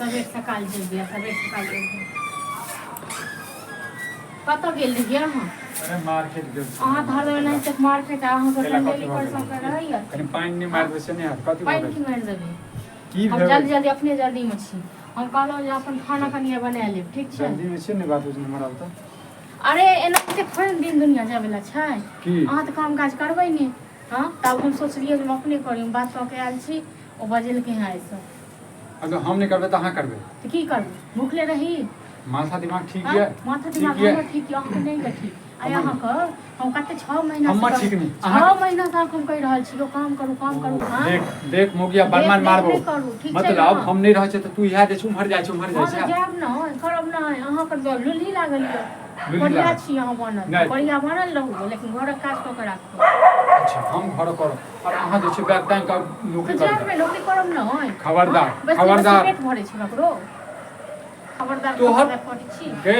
सबेर सकाल जेबै आ सबेर सकाल एबै। कतऽ गेल रहियै अहाँ? अरे मार्केट गेल छलियै। अहाँ तऽ हरदम एनाहिते मार्केट आ अहाँके कैला कथी डेली भऽ पर गेल? सबके रहैया। कनि पानि नहि मारि देबै से नहि हैत कथी भऽ पानि गेल? की मारि देबै? की हम भेल? जल्दी जल्दी अपने जल्दीमे छी। हम कहलहुँ जे अपन खाना कनिए बना लेब, ठीक छै? जल्दीमे छियै ने बात होइ छै हमरा ओतऽ। अरे एनाहिते थोड़े ने दिन दुनिया जायवला छै। की? अहाँ तऽ काम काज करबै नहि। हँ तब हम सोचलियै जे हम अपने करी। हम बात कऽ के आयल छी, ओ बजेलकै हँ एहिसँ। अगर हम नहि करबै तऽ अहाँ करबै? तऽ की करबै, भूखले रही? माथा दिमाग ठीक हँ? यऽ? माथा ठीक दिमाग यऽ? हमर ठीक यऽ, अहाँके नहि यऽ ठीक। आइ हमर अहाँके हम कते 6 महीना से हमर ठीक नहि, छओ महीना से अहाँके हम कहि रहल छी, यौ काम करू, काम करू। हँ देख देख मोगिया, बरमान देख मारबो। नहि करू, ठीक छै मतलब ने? हम नहि रहै छियै तऽ तू इएह जाइ छै उम्हर, जाइ छै उम्हर, जाइ हँ तऽ छै। जायब ने, करब नहि। अहाँके तऽ लुल्ही लागल यऽ। लुल्ही बढ़िया लागल। छी अहाँ बनल। नहि। बढ़िया बनल रहू, लेकिन घरक काज कऽ के राखू। अच्छा, हम घर करब और अहाँ जे छै बैग टांगि कऽ नौकरी तऽ जायब करबै? ने, नौकरी करब ने। खबरदार, हँ, बैसले खबरदार। बैसले पेट भरै छै ककरो? खबरदार। तोहर- खबरदार करै छी। गे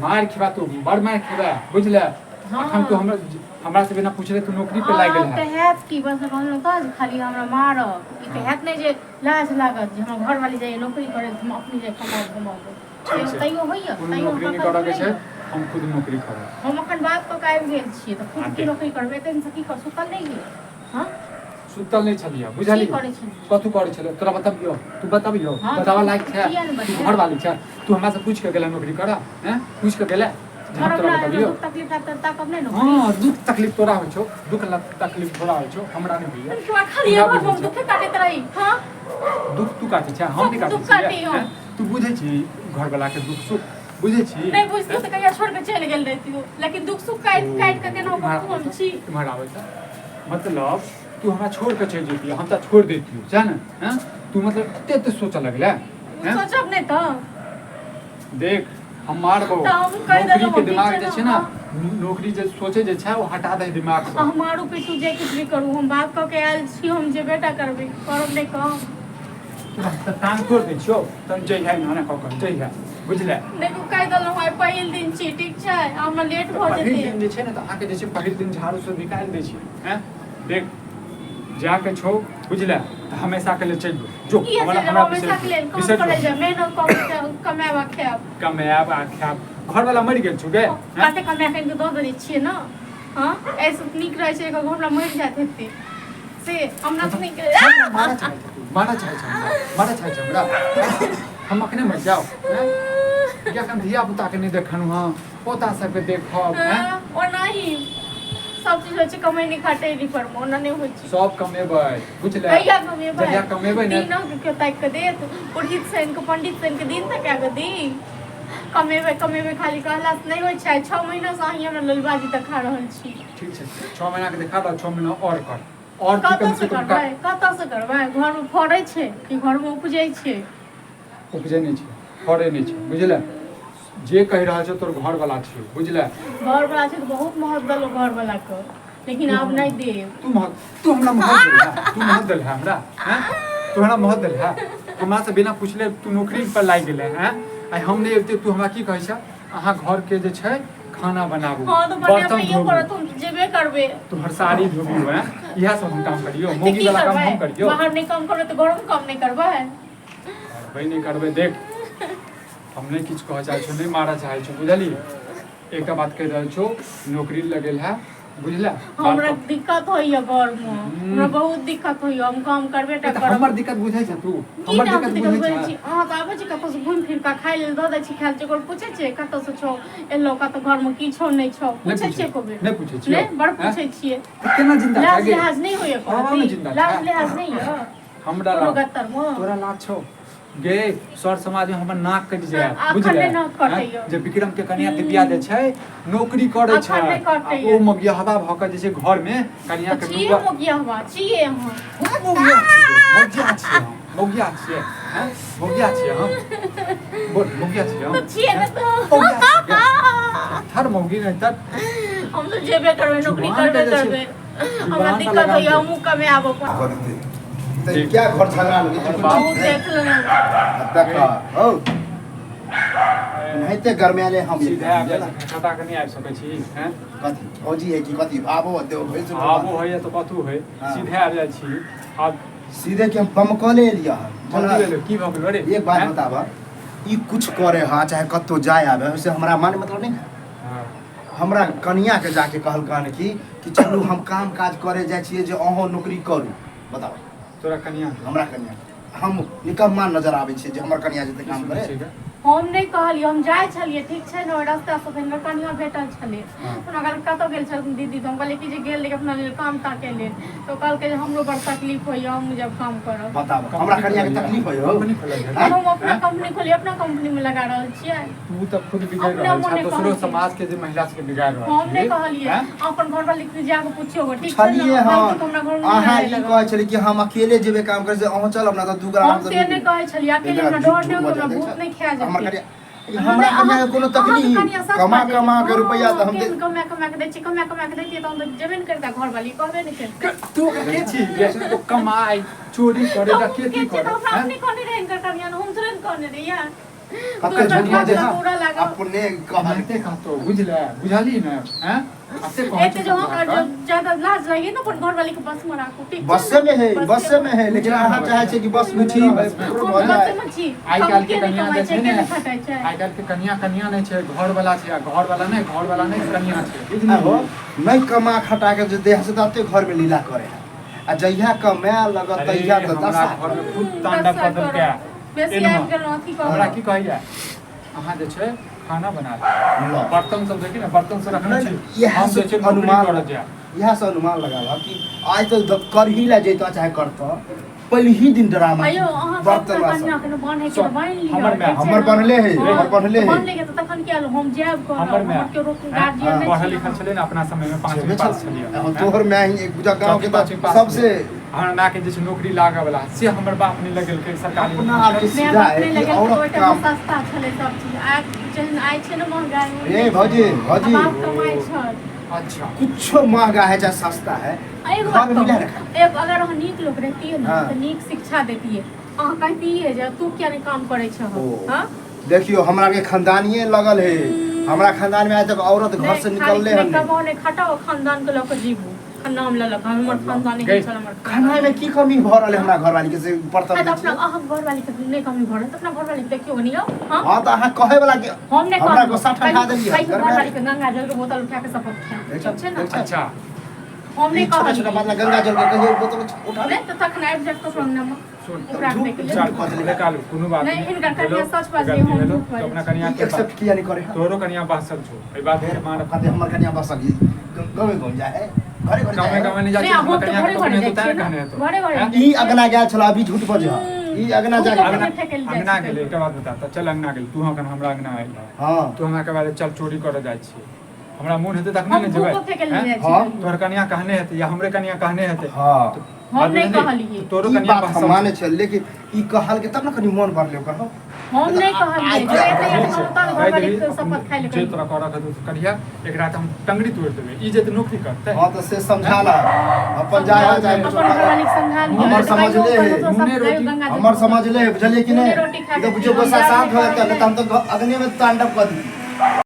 मारि खेबा तू, बड़ मारि खेबा, बुझले? हँ। अखन तू हमरा हमरा से बिना पूछले तू नौकरी पे लागि गेल आब है। तऽ हैत की, बस कहलहुँ तऽ जे खाली हमरा मारब। ई तऽ हैत नहि जे लाज लागत जे हमर घरवाली जाइए नौकरी करै, हम अपने जाइ कमाउ कमाउ। ठीक छै। तैयो होइए? कोनो तैयो नौकरी नहि कपाल करऽ के छै। फुलैए? हम खुद नौकरी करब। हम अखन बात कऽ के आबि गेल छियै तऽ खुद आ की देख। नौकरी करबै? एते दिनसँ की कर सुतल नहि रहियै? हँ? सुतल नहि छलियै, बुझलियै? की करै छलियै? कथू करै छलियै तोरा बतबियौ? तू बतबियौ? हँ, बताबऽ लायक छै? किया ने तू बतेब? घरवाली छै, तू हमरा से पूछि के गेलै नौकरी करऽ? हैं, पूछि के गेलै जे हम करब तोरा ने? बतबियौ? दुख तकलीफ हैत तऽ ताकब नहि नौकरी? हँ, दुख तकलीफ तोरा होइ छौ, दुख तकलीफ तोरा होइ छौ, हमरा नहि होइए। तोरा खाली हमरा एगो बुझै हम छौ। दुखे काटैत रही? हँ। दुख तू काटै छै, हम नहि सब काटै दुख छियै। काटी हम। हैं? तू बुझै छी घरवला के दुख सुख बुझै छी? नहि बुझतियो तऽ कहिया छोड़ के चलि गेल रहितियो, लेकिन दुख सुख काटि काटि के केना इम्हर कतहु हम छी। इम्हर आबै तऽ मतलब तू हमरा छोड़ के चलि जैती, हम तऽ छोड़ दैतियो, सएह ने? हैं, तू मतलब एते एते सोचऽ लगले हैं? सोचब नहि तऽ? देख, हम मारबो। तऽ हमहूँ कहि नौकरी देलहुँ, के ठीक दिमाग छै जे ने? छै ने, नौकरी जे सोचे जे छै, ओ हटा दे दिमाग से। अहाँ मारू पीटू, जे किछु भी करू, हम बात कऽ के आयल छी, हम जेबे टा करबै, करब नहि काम। तऽ टांग तोड़ दै छियौ, तहन जइहे ना कऽ कऽ जइहे, बुझले? देखू, कहि देलहुँ, आइ पहिल दिन छी, ठीक छै? हमरा लेट भऽ पहिल जेतै। दिन जे छै ने, तऽ अहाँके जे छै पहिल दिन झाड़ू से निकालि दै छै। हैं, देख, जाके छौ, बुझले? तऽ हमेशा के लेल चलि जो, जो। की हमरा छै? हमरा हमेशा के लेल काम बिसरि करै जो। जाय, मेहनत कऽ के कमायब आ खायब। कमायब आ खायब? घरवाला मरि गेल छौ गे? हैं? कते कमा कऽ दऽ देने छियै ने। हँ, एहिसँ नीक रहै छै एकर हमरा मरि जाइत हेतै से हमरा तऽ नीक। हमरा मारऽ चाहै छै तू? मारऽ चाहै छै हमरा? मारऽ चाहै छै हमरा? हम अखने मरि जाउ? हैं? कि अखन धिया पुता के नहि देखलहुँ हँ, पोता सबके देखब? हैं? ओनाही सब चीज होइ छै, कमेनी खटेनी पर मे ओना नहि होइ छै। सब कमेबै, बुझले? कहिया कमेबै? जहिया कमेबै ने। दिनो के केओ ताकि कऽ देत? पुरोहित सन के, पंडित सन के दिन तका कऽ दी? कमेबै कमेबै खाली कहला से नहि होइ छै। 6 महीना से अहीं हमरा ललबाजी देखा रहल छी। ठीक छै, 6 महीना के देखा दऽ, 6 महीना आओर कर, आओर की कतऽ कम से से कम करबै? कर। कतऽ से करबै? घरमे फड़ै छै कि घरमे उपजै छै? उपजै नहि छै, फड़ै नहि छै, बुझले? जे कहि रहल छौ तोर घरवला छियौ, बुझले? घरवला छै तऽ बहुत महत्व देलहुँ घरवला के, लेकिन आब नहि देब। तू महत तू हमरा महत देल है? तू महत देल है हमरा? हैं, तू हमरा महत देल है? हमरा से बिना पूछले तू नौकरी पर लागि गेलै? हैं, आइ हम नहि अबिते तू हमरा की कहै छ? अहाँ घर के जे छै खाना बनाबू, हँ तऽ बर्तन बनेबैये धोबू, पड़त, हम जेबे करबै। तोहर साड़ी धोबू। हैं, इएह सब हम काम करियो? तऽ मौगी की वाला काम हम करबै? करियो? बाहर नहि काम करबै तऽ घरोमे काम नहि करबै? करबै नहि करबै? देख, हम नहि किछु कहऽ चाहै छियौ, नहि मारऽ चाहै छियौ, बुझलिही? एकटा बात कहि रहल छौ, नौकरी लगेल है, बुझले? हमरा दिक्कत होइया घरमे, हमरा बहुत दिक्कत होइया, हम काम करबे टा तऽ करब। हमर दिक्कत बुझै छै तू? की हमर ने दिक्कत दिक्कत बुझै बुझै छै? छी। अहाँ तऽ आबै छी कतौ से घुमि फिर कऽ, खाय लेल दऽ दै छी खाय लेल, पूछै छियै कतौ से छौ एलौ, कतौ घरमे की छौ नहि छौ? नहि पूछै पूछै छियै एको बेर? नहि पूछै छियौ? नहि, बड़ हैं? पूछै छियै। तऽ केना जिंदा लाज छै गे? लिहाज नहि होइया? हवा मे जिंदा लाज छै? लिहाज नहि यऽ हमरा कोनो लाज गत्तरमे? तोरा लाज छौ गे? सर समाज में हमर नाक कटि जायत, अखन बुझले? नहि नाक कटैया। हैं? जे विक्रम के कनिया दिव्या जे छै नौकरी करै छै अखन नहि आ कटैया। ओ मगियहबा भऽ कऽ जे छै घर में कनिया तऽ के छियै नुआ मोगिया हुआ छियै अहाँ। हम मौगिया छियै? मौगिया छियै हम? मौगिया छियै? हैं, मौगिया छियै हम? बोल, मौगिया छियै हम? तऽ छियै ने तऽ। मौगिया छियै? थर मौगी नहि तऽ। हम तऽ जेबे करबै नौकरी, जुबान करबे पे जे छै, करबै। हमरा जुबान पर दिक्कत लगाम होइया, दे। हमहूँ कमायब अपन। कऽ देतै तऽ क्या घर झगड़ा लगे हमर बाप बहुत देख लेलहुँ। देख हौ, एनाहिते गरमाएले हम। सीधे आबि जाइ छी, खटा के नहि आबि सकै छी? हैं? कथी भौजी है कि कथी भाबो देव भैंसुर? आबो होइए तऽ कतहु होइ। हँ। सीधे आबि जाइ छी आब। सीधे कि हम बमकले एलियै हन। जल्दी ले लो, की भऽ गेलो रे? एक बात हैं? बताबऽ, ई कुछ करे हाँ चाहे कतौ जाय आबे, ओइसे हमरा माने मतलब नहीं है। हाँ। हमरा कनिया के जाके कहलकन कि कि चलू हम काम काज करे जाइ छियै जे अहूँ नौकरी करू। बताउ तोरा कनिया के? हमरा कनिया के। हम निकम्मा नजर आबै छियै जे हमर कनिया जेतै काम करे? ठीक है। हम नहि कहलियै, हम जाइ छलियै, ठीक छै ने, ओहि रास्तासँ फेर हमरा कनिया भेटल छलै। हाँ। हमरा कहलकै कतऽ गेल छलखिन दीदी? तऽ हम कहलियै कि जे गेल रहियै अपना लेल काम ताकै लेल। तऽ ओ कहलकै जे हमरो बड़ तकलीफ होइए, हमहूँ जायब काम करब। बताबऽ, हमरा कनिया के तकलीफ होइए? कंपनी खोलल है। हम अपना कंपनी खोलियै, अपना कंपनीमे लगा रहल छियै। तू तऽ खुद बिगाड़ि अपना रहल छह, मोने दोसरो कहै छी। समाज के जे महिला सबके बिगाड़ि रहल हम नहि छी। कहलियै। हैं? अपन घरवाली के जाके पुछियौ, ठीक छै ने? छलियै फालतू के हमरा हँ घरमे नहि अहाँ आबय ई लगल। कहै छलियै कि हम अकेले जेबै काम करे से अहूँ चलब ने तऽ दू गोरा हम हमसब से नहि कहै छलियै, अकेले हमरा डर नहि होइए, हमरा भूत नहि खा हमर जेतै। कनिया, हमरा कनिया के कोनो तकलीफ? कमा कमा के रुपैआ तऽ हम दे कमा कमा के दै छी, कमा कमा के दैतियै तऽ हम तऽ जेबे नहि करितै, घरवाली कहबे नहि करितै। तू ओकरा के छी जे ओ कमाइ चोरी करे तऽ तऽ हम के के की छी? तऽ करे? हमरा हैं? अपने कहने रहै हिनकर कनिया, हम थोड़े ने कहने रहियै। कते दोसर झूठ बाजै घर छै। पूरा लागल। अपने कहल एते कहतो, बुझले बुझली ने? हैं, एते कहै एते जो हमरा जो ज्यादा लाज लागे ने, अपन घरवाली के बस में राखू, ठीक छै? बसे में है, बसे में है, लेकिन अहाँ चाहे छै कि बस में छी, नहीं बस में। ककरो हम भऽ जाए। बसे में छी। आइ हम काल्हि के के नहि कनिया कमाइ जे छै, छै के ने, नहि खटाइ छै? आइ काल्हि के कनिया कनिया नहि छै, घर वाला छै, आ घर वाला नहि, घर वाला नहि, कनिया छै, बुझली? आहो, नहि कमा खटा के जे देह से तऽ एते घर में लीला करे है, आ जहिया कमाए लगत अरे तहिया तऽ हमरा दशा घर में खूब हम्म, तांडव दशा कऽ देलकै। करब। बेसी एलहुँ। आबि गेलहुँ अथी कऽ हमरा की कहैया, अहाँ जे छै खाना बना ले, लऽ। बर्तन सब देखी ने, बर्तन सब रखने छी, इएह हम से जे छै नौकरी अनुमान करऽ जायब। इएह से अनुमान लगाबह कि आज तऽ करही ला जैतऽ चाहे करतऽ, पहिले ही दिन ड्रामा अयो अहाँ सब बर्तन अपना बासन। कनिया के बान्है के तऽ बान्हि लिअ, हमर माय, ठीक छै हमर ने? बन्हले है, हाँ, हमर बन्हले है। बन्हले है तऽ तखन किया हम जायब करब? हमर माय, हमर केओ रोक गार्जियन हाँ, नहि पढ़ल छी लिखल अहाँ। छलै ने, अपना समय में पाँचवीं छेबे पास छल। छलियै। हँ, तोहर माय ही एक बुझा गाँव के चौथी पाँचवीं तऽ पास सबसे छलियै। हमरा माय के जे छै नौकरी लागऽ वाला, से हमर बाप नहि लगेलकै सरकारी अपना नौकरी। आपके माय सीधा बाप है नहि कि लगेलकै, ओहि औरत टाइममे काम सस्ता छलै सब चीज, आइ जेहन आइ छै ने महगाइ, ओहन ए नहि भौजी, छलै। भौजी। आ बाप कमाइ छल। अच्छा, कुछो महंगा है चाहे सस्ता है, आ एगो घर बात में मिला कहू, रखा। एक अगर अहाँ नीक लोक रहितियै ने हाँ। तऽ नीक शिक्षा दैतियै, अहाँ कहितियै जे तू किया नहि काम करै छह? ओ। हाँ? देखियो, हमरा के खानदानिये लगल है, हमरा खानदान में आज तक औरत घर नहि से खाली निकलले नहि हन नहीं। कमाउ नहि खटाउ, खानदान के लऽ कऽ जीबू, नाम लऽ लऽ कऽ हमर खानदान गई। एहन छल, हमर खाना में की कमी भऽ रहल है हमरा घरवाली के से बर्तन तऽ दै अपना छियै? अहाँ घरवाली के नहि कमी भऽ रहल तऽ अपना घरवाली के देखियौ कनि यौ। हाँ? हाँ, तऽ अहाँ कहै वाला के हम नहि हमरा कहलहुँ। गुस्सा ठंडा देलियै। कहियो घरवाली के गंगा जल के बोतल उठा के शपथ खायब, ठीक छै ने? देखै। अच्छा, हम नहि छोटा छोटा बात कहलियै। ला गंगा जल के कहियो बोतल उठा नहि तऽ तखन आबि जायत ककरो अंगनामे सुन, ओकरा झूठ- देखि लेब। चल निकालू, कोनो बात नहि, नहि हिनकर कनिया भेलो, सच बाजलियै, गलती हम भेलो, झूठ तऽ अपना बाजै कनिया के एक्सेप्ट किया नहीं करे? तोरो कनिया बासल छौ, एहि बात के मान। कहते हमर कनिया बसल गाँवे गाँव जाए है, घरे घरे गाँवे जाए गाँवे है। नहि जाइ नहि, छै, हम हमरा तऽ कनिया घरे के घरे कहने जाइ हेतौ, छियै तैं ने। कहने हेतौ। घरे घरे हैं? जाइ ई छियै। अगना गेल छल, अभी झूठ बजे ई अगना जा हम अंगना फेकल जाइ अंगना छै। गेलै, एकटा बात बता तऽ, चल अंगना गेल, तू अखन हमरा अंगना आयल है, हाँ तू हमरा के बारे चल चोरी करऽ जाइ छी, हमरा मोन हेतै तखने हम ने जेबै? भूखो फेकल हैं? जाइ छियै। हाँ। तोहर कनिया कहने हेतै या हमरे कनिया कहने हेतै? हाँ। हम नहि कहलियै। तोरो ई कनिया बात हम बहसल माने छल, लेकिन ई कहल के तब ने कनि मोन बढ़ले ओकर हो। हम नहि कहलियै, जे एतै ठीक छै। तऽ तब कहि घरवाली देबही, के शपथ खाइ लए जे कहियौ। तोरा करऽ के हेतौ से करिहे, एकरा तऽ हम टंगरी तोड़ि देबै, ई जे तऽ नौकरी करतै। हाँ, तऽ से समझा ला अपन जाय है चाहे अपन कुछो करे। घरवाली के समझा लिअ। हमर तऽ कहियो समझले है। कहियो तऽ नूने सब रोटी- गंगा जल हमर समझले है, बुझलियै कि नूने नहि? रोटी खा ई तऽ के बुझियौ हम गुस्सा जायब शांत नहि हो जेतै, नहि तऽ हम तऽ अग्नि में तांडव कऽ दी।